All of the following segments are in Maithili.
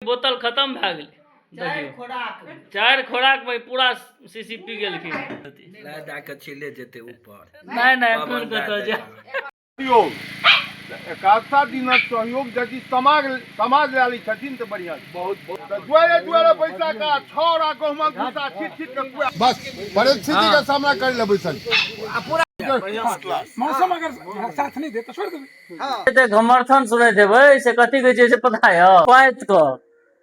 बोतल खत्म भए गेलै। देखियौ, चारि खोराक में पूरा शीशी पी गेलखिन। लए दए कऽ चले जेतै ऊपर। नहि नहि, एखन कतऽ जा। सहयोग एकादशा दिनक सहयोग यदि समाज समाज लए लै छथिन तऽ बढ़िआँ छै। बहुत तऽ दुआरे दुआरे बैसा कऽ छाउर आ गहुमक भूसा छीट छीट कऽ खुआ। बस परिस्थिति के सामना करै लए बैसल। मौसम अगर साथ नहीं दे तो छोड़ देबै। एते घमर्थन सुनैत हेबै से कथी कहै छै से पता यऽ? उपायत के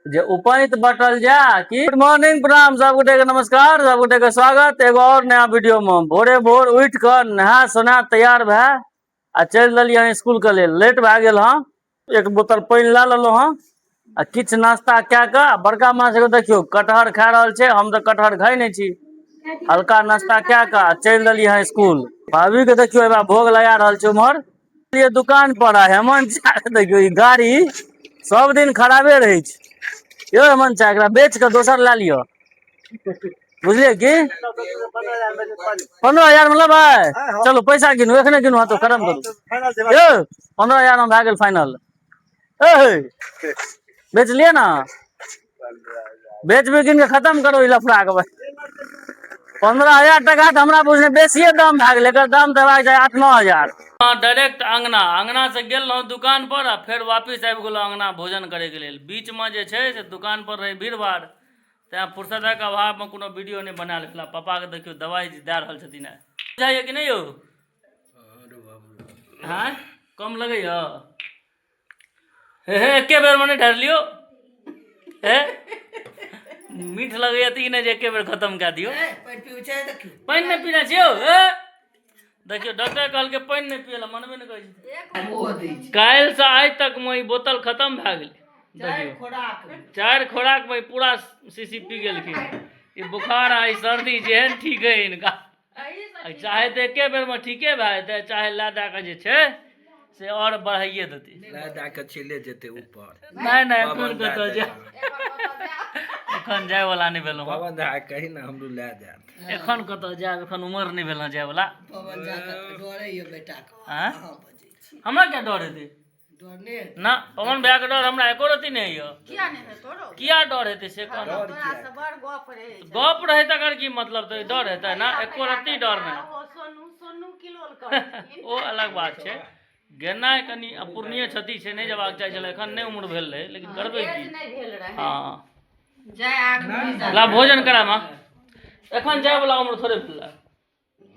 जे उपायत बटल जा कि। गुड मॉर्निंग, प्रणाम सब गोटे के, नमस्कार सब गोटे के, स्वागत एगो और नया वीडियो में। भोरे भोर उठि कऽ नहा सोना तैयार भए आ चलि देलियै हँ स्कूल के लेल। लेट भए गेल हँ, एक बोतल पानि लए लेलहुँ हँ आ किछु नाश्ता कए कऽ। आ बड़का माँ सबके देखियौ, कटहर खा रहल छै। हम तऽ कटहर खाइ नहि छी। हल्का नाश्ता कए कऽ आ चलि देलियै हँ स्कूल। भाभी के देखियौ, एबा भोग लगा रहल छै उम्हर ये दुकान पर। आ हेमंत चा के देखियौ, ई गाड़ी सब दिन खराबे रहै छै। यौ हेमंत चा, एकरा बेच कऽ दोसर लए लिअ, बुझलियै की? 15,000 मे लेबै? चलू, पैसा गिनू, एखने गिनू। हाथो खत्म करू यौ। 15,000 मे भए गेल फाइनल। ए बेच लिअ ने, बेच भी गिन के खत्म करू ई लफड़ा के। 15,000 टका तऽ हमरा बुझने बेसिए दाम भए गेलै। एकर दाम तऽ हेबाक चाही 8-9 हजार। डायरेक्ट अंगना, अंगना से गेल रहौं दुकान पर आ फेर वापिस आबि गेलहुँ अंगना भोजन करैके लेल। बीचमे जे छै से दुकान पर रहै भीड़ भाड़, तैँ फुर्सतक अभावमे कोनो वीडियो नहि बनायल भेल। पापाके देखियौ, दवाइ दए रहल छथिन आइ। बुझाइए कि नहि यौ? आँय, कम लगैए? हे हे, एके बेरमे नहि ढारि लियौ। हे, मीठ लगैए तऽ ई नहि जे एके बेर खतम कए दियौ। पानि नहि पीने छियौ। हे देखियौ, डॉक्टर कहलकै पानि नहि पियै लए, मनबे नहि करै छै। काल्हिसँ आइ तकमे ई बोतल खतम भए गेलै। देखियौ, चारि खोराकमे ई पूरा शीशी पी गेलखिन। ई बुखार आ ई सर्दी जेहन ठीक है हिनका, चाहे तऽ एके बेरमे ठीके भए जेतै, चाहे लए दए कऽ जे छै से आओर बढ़ाइए देतै। लए दए कऽ चले जेतै ऊपर। नहि नहि, एखन कतऽ जाय, एखन जाय वाला नहि भेलहुँ। पवन झा कही ने, हमरो लए जायत। एखन कतऽ जायब? एखन उमर नहि भेल हँ जाय वाला। पवन झा के डरे यऽ बेटाके। आँय? अहाँ बजै छी। हमरा क्या डर हेतै? डर नहि हेतै? ना, पवन भैया के डर हमरा एको रत्ती नहि यऽ। किया नहि हेतौ रौ? किया डर हेतै से कह ने। तोरा से बड़ गप रहै छै। गप रहै तकर की मतलब? तऽ डर हेतै ना? एको रत्ती डर नहि। ओ सोनू, सोनू किलोल करथिन। ओ अलग बात छै। गेनाइ कनि अपूर्णीय क्षति छै, नहि जेबाक चाही छलै। एखन नहि उम्र भेल रहै, लेकिन करबै एज की? नहि भेल रहै। हँ। जाय आदमी। ला, भोजन करा माँ। एखन जाय वाला उम्र थोड़े भेल रहै।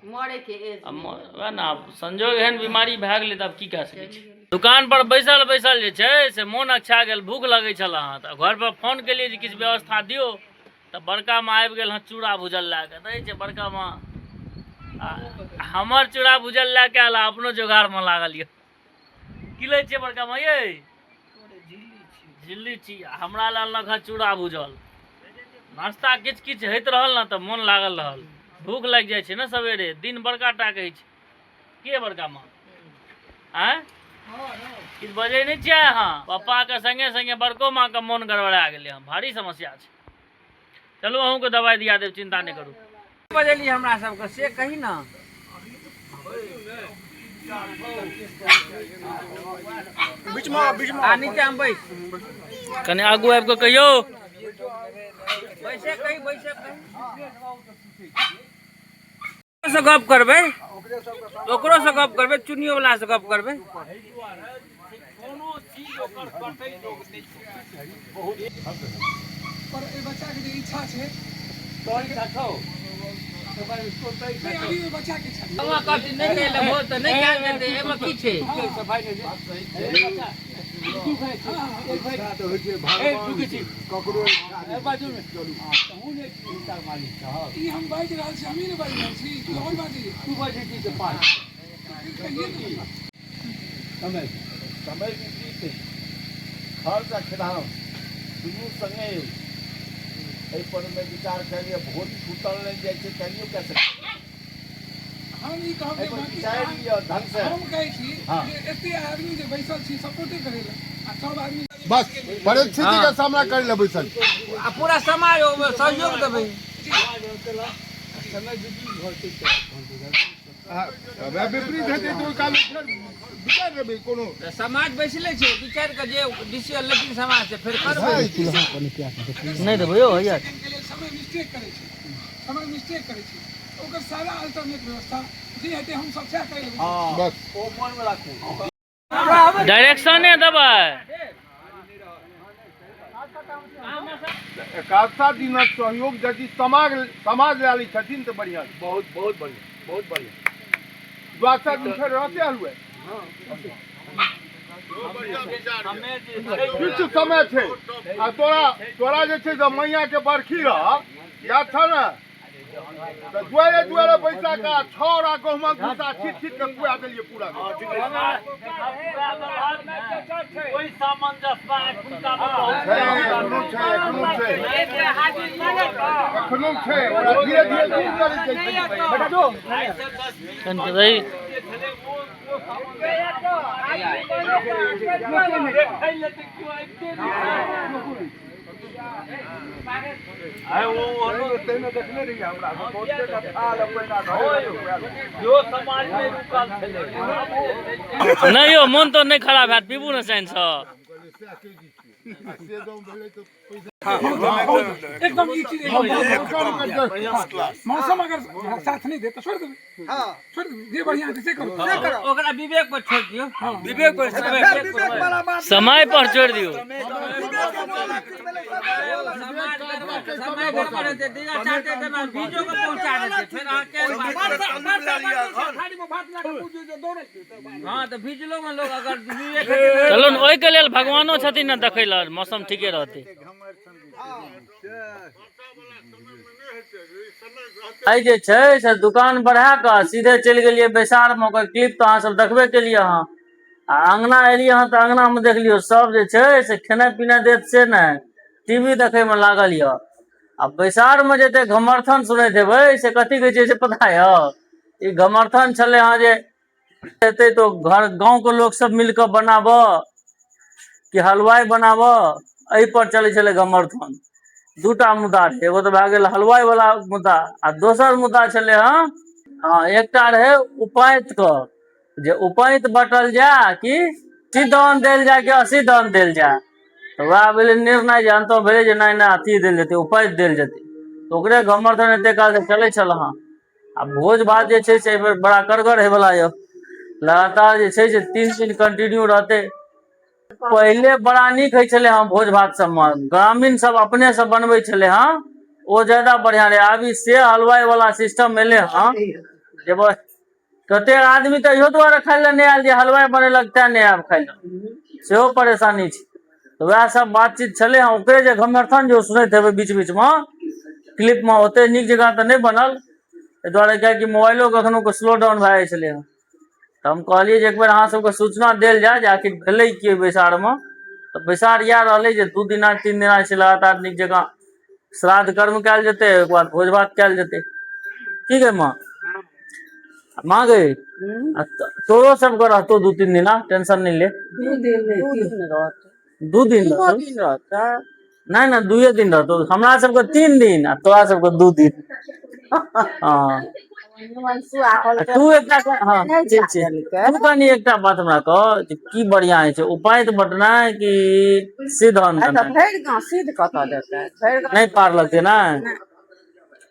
मरे के एज। आब वएह ने, आब संजोग एहन बीमारी भए गेलै तऽ आब की कए सकै छी? दुकान पर बैसल बैसल जे छै से मोन अकछा गेल, भूख लगै छल अहाँ, तऽ घर पर फोन केलियै जे किछु व्यवस्था दियौ, तऽ बड़का माँ आबि गेल हँ चूड़ा भूजल लए कऽ। दै छै बड़का माँ आ हमर चूड़ा भूजल लए कऽ आयल आ अपनो जोगाड़मे लागल यऽ। की लै छियै बड़का माँ यै? झिल्ली छी। आ हमरा लए अनलक हँ चूड़ा भूजल। नाश्ता किछु किछु होइत रहल ने तऽ मोन लागल रहल। भूख लागि जाइ छै ने सवेरे, दिन बड़का टा के छै। के बड़का माँ, आँय, किछु बजै नहि छियै अहाँ? पप्पाके संगे संगे बड़को माँके मोन गड़बड़ा गेलै हँ। भारी समस्या छै। चलू, अहूँके दवाइ दिया देब, चिन्ता नहि करू। बजलियै हमरा सबके से कही ने। आ नीचा मे बैस। कनि आगू आबि कऽ कहियौ। बैसे कही, बैसे कही से गप करबै, ओकरो से गप करबै, चुनियो वाला से गप करबै। पर एहि बच्चाके जे इच्छा छै, नहि, अभी ओहि बच्चाके इच्छा छै। हमरा कहथिन नहि करै लए भोज तऽ नहि कयल जेतै, एहिमे की छै? ई हम बाजि रहल छी, हमही ने बाजि रहल छी, तू आओर बाजैए। तू बाजै छी तऽ पास कहिए ने। समय समय विपरीत अछि। खर्च आ खेदान दुनू संगे अछि। एहि पर मे विचार कए लिअ। भोज छूटल नहि जाइ छै, कहियो कए सकै छी। हम ई कहब एहि जे पर बाकी विचारि लिअ ढंग से। हम कहै छी हँ। जे एते आदमी जे बैसल छी सपोर्टे करै लए आ सब आदमी बस परिस्थिति के सामना करै लए बैसल। आ पूरा समाज ओहिमे सहयोग देबै। समय विपरीत हेतै तऽ ओहि काल फेर विचार लेबै कोनो। तऽ समाज बैसले छै, विचार कऽ जे डिसीजन लेथिन समाज से फेर करबै। नहि देबै यौ हैया। के लेल समय मिस्टेक करै छै, समय मिस्टेक करै छै, ओकर सारा अल्टरनेट व्यवस्था जे हेतै हम सब सएह करै लेबै। बस डायरेक्शने देबै। एकादशा दिनक सहयोग यदि समाज समाज लए लै छथिन तऽ बढ़िआँ छै। बहुत बहुत बढ़िया, बहुत बढ़िया। द्वादशा दिन फेर रहते हलुआइ। किछु समय छै आ तोरा तोरा जे छै से मैया के बरखी रह, याद छौ ने? तऽ दुआरे दुआरे बैसा कऽ छाउर आ गहुमक भूसा छीट छीट कऽ खुआ देलियै पूरा। छै, एखनो छै, एखनो छै, एखनो छै। ओकरा धीरे धीरे दूर करै छै। कनिके रही। नहि यौ, मोन तऽ नहि खराब हैत, पीबू ने चैनसँ। एकदम ई चीज एकदम मौसम अगर साथ नहि दे तऽ छोड़ि देबै, छोड़ि देबै, जे बढ़िआँ हेतै से करू, से करू। ओकरा विवेक पर छोड़ि दियौ, विवेक पर, समय पर छोड़ि दियौ। समाज गड़बड़, समय गड़बड़ हेतै, दिना चाहते तेना बीजो के पहुंचा देतै, फेर अहाँ केहन बात करबै? हँ तऽ भिजलो मे लोग अगर विवेक हेतै तऽ- चलू ने, ओहिके लेल भगवानो छथिन ने देखै लए, मौसम ठीके रहतै। आइ जे छै से दुकान बढ़ा कऽ सीधे चलि गेलियै बैसारमे, ओकर क्लिप तऽ अहाँ सब देखबे केलियै हँ। आ अङ्गना एलियै हँ तऽ अङ्गनामे देखलियौ सब जे छै से खेनाइ पिनाइ देत से नहि, टीवी देखैमे लागल यऽ। आ बैसारमे जे एते घमर्थन सुनैत हेबै से कथी कहै छै से पता यऽ? ई घमर्थन छलै हँ जे हेतै तऽ घर गाँवके लोक सब मिल कऽ बनाबऽ कि हलवाइ बनाबऽ, एहि पर चलै छलै घमर्थन। दूटा मुद्दा रहै, एगो तऽ भए गेल हलवाइ वाला मुद्दा आ दोसर मुद्दा छलै हँ, हँ एकटा रहै उपायत के, जे उपायत बँटल जाय कि सिद्धांत देल जाय कि असिद्धांत देल जाय। तऽ वएह भेलै निर्णय जे अंत भेलै जे नहि नहि अथी देल जेतै, उपायत देल जेतै। तऽ ओकरे घमर्थन एते काल से चलै छल हँ। आ भोज भात जे छै से एहिबेर बड़ा कड़गर होयवला यऽ, लगातार जे छै से 3 दिन कंटिन्यू रहतै। पहिले बड़ा नीक होइ छलै हँ भोज भात सबमे, ग्रामीण सब अपने से बनबै छलै हँ, ओ ज्यादा बढ़िआँ रहै। आब ई से हलवाइ वाला सिस्टम एलै हँ जे बस कतेक आदमी तऽ इहो दुआरे खाय लए नहि आयल जे हलवाइ बनेलक तें नहि आयब खाय लए, सेहो परेशानी छै। तऽ वएह सब बातचीत छलै हँ, ओकरे जे घमर्थन जे सुनैत हेबै बीच बीचमे क्लिपमे, ओते नीक जकाँ तऽ नहि बनल, एहि दुआरे किएकि मोबाइलो कखनो कऽ स्लो डाउन भए जाइ छलै हँ। तऽ हम कहलियै जे एकबेर अहाँ सबके सूचना देल जाय जे आखिर भेलै की ओहि बैसारमे। तऽ बैसार इएह रहलै जे 2 दिना 3 दिना छै लगातार नीक जकाँ श्राद्ध कर्म कयल जेतै, ओहिके बाद भोज भात कयल जेतै। की गै माँ, माँ गै, आ तोरो सबके रहतौ 2-3 दिना, टेंशन नहि ले। 2 दिन नहि, 3 दिन रहतै। 2 दिन तीनो रहतौ? दिन रहतै। नहि नहि, 2 दिन रहतौ। हमरा सबके 3 दिन आ तोरा सबके 2 दिन। हँ तू एकटा, हँ ठीक छै, तू कनि एकटा बात हमरा कह जे की बढ़िआँ होइ छै, उपाय तऽ बटनाइ कि सिद्ध अन्न अच्छा देनाइ? भरि गाँव सिद्ध कतऽ देतै? भरि गाँव नहि पार लगतै ने।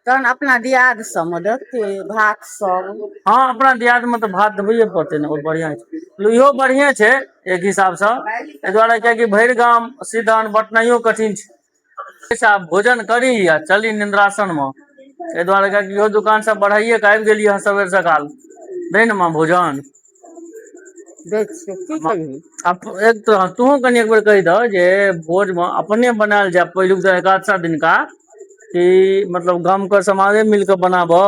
तहन अपना दियाद सबमे देतै भात सब। हँ अपना दियाद मे तऽ भात देबैये पड़तै ने, ओ बढ़िआँ छै। इहो बढ़िएँ छै एक हिसाबसँ, एहि दुआरे किएकि भरि गाम सिद्ध अन्न बटनाइयो कठिन छै। आब भोजन करी आ चली निन्द्रासन मे, एहि दुआरे किएकि इहो दुकान सब बढ़ाइए कऽ आबि गेलियै हँ सबेर सकाल। दै ने माँ भोजन। दै छियै, की कहियै? आब एक तऽ तूहों कनि एक बेर कहि दह जे भोजमे अपने बनायल जाय पहिलुक तऽ एकादशा दिनका, कि मतलब गामके समाजे मिल कऽ बनाबऽ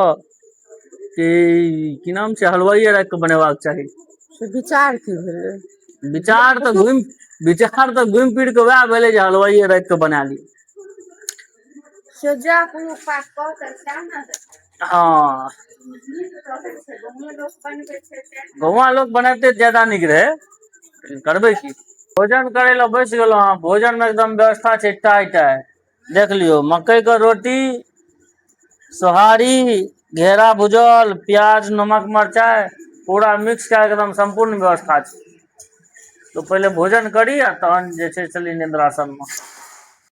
कि की नाम छै हलवाइए राखि कऽ बनेबाक चाही? से विचार की भेलै? विचार तऽ घुमि विचार तऽ घुमि फिर कऽ वएह भेलै जे हलवाइए राखि कऽ बना ली। से जा कोनो पास कहतै सएह ने। हँ नीक रहै छै, गाँवे लोक बनबै छै तें। गौआँ लोक बनैबते ज्यादा नीक रहै, लेकिन करबै की। भोजन करै लए बैस गेलहुँ हँ, भोजन मे एकदम व्यवस्था छै टाइ टाइ। देख लियौ, मकई के रोटी, सोहारी, घेरा भुजल, प्याज, नमक, मरचाइ, पूरा मिक्स कए कऽ एकदम सम्पूर्ण व्यवस्था छै। तऽ पहिले भोजन करी आ तहन जे छै चली निद्रासनमे।